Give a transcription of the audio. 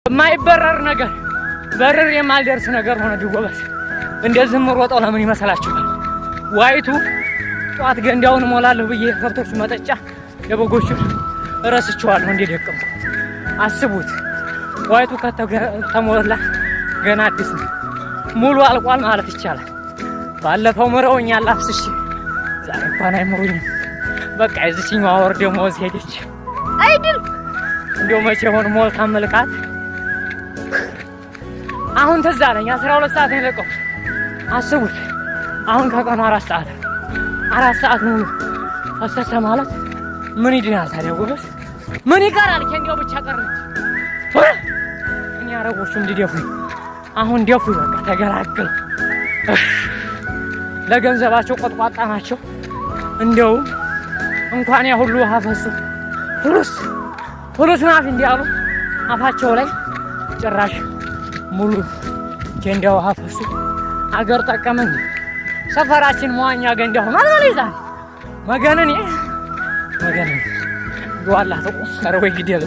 የማይበረር ነገር በርር የማልደርስ ነገር ሆነ። ቢጎበዝ እንደዚህ የምሮጠው ለምን ይመስላችኋል? ዋይቱ ጠዋት ገንዳውን እሞላለሁ ብዬ ከብቶቹ መጠጫ የበጎቹ እረስቸዋለሁ። እንዴ ደቀምኩ አስቡት። ዋይቱ ከተሞላ ገና አዲስ ነው፣ ሙሉ አልቋል ማለት ይቻላል። ባለፈው ምረውኛል አፍስሼ፣ ዛሬ እንኳን አይምሩኝም። በቃ የዚችኛዋ ወር ደሞዝ ሄደች አይድል? እንዲያው መቼ ሆን ሞልታ መልካት። አሁን ትዝ አለኝ 12 ሰዓት ነው የለቀኩት። አስቡት አሁን ከቀኑ 4 ሰዓት፣ 4 ሰዓት ሙሉ ፈሰሰ ማለት ምን ይድናል ታዲያ ጎበዝ? ምን ይቀራል? ኬንዳው ብቻ ቀረች። እኔ አረቦቹም እንዲደፉኝ አሁን ደፉ፣ በቃ ተገላገሉ። ለገንዘባቸው ቆጥቋጣ ናቸው። እንደውም እንኳን ያ ሁሉ ውሃ ፈሱ فلوس فلوس مافي እንዲያሉ አፋቸው ላይ ጭራሽ ሙሉ ኬንዳ ውሃ ፈሱ። አገር ጠቀመኝ። ሰፈራችን መዋኛ ገንዳ ሆኗል። በለይዛል መገነኔ መገነኔ ዋላ ተቆፈረ ወይ ግደል።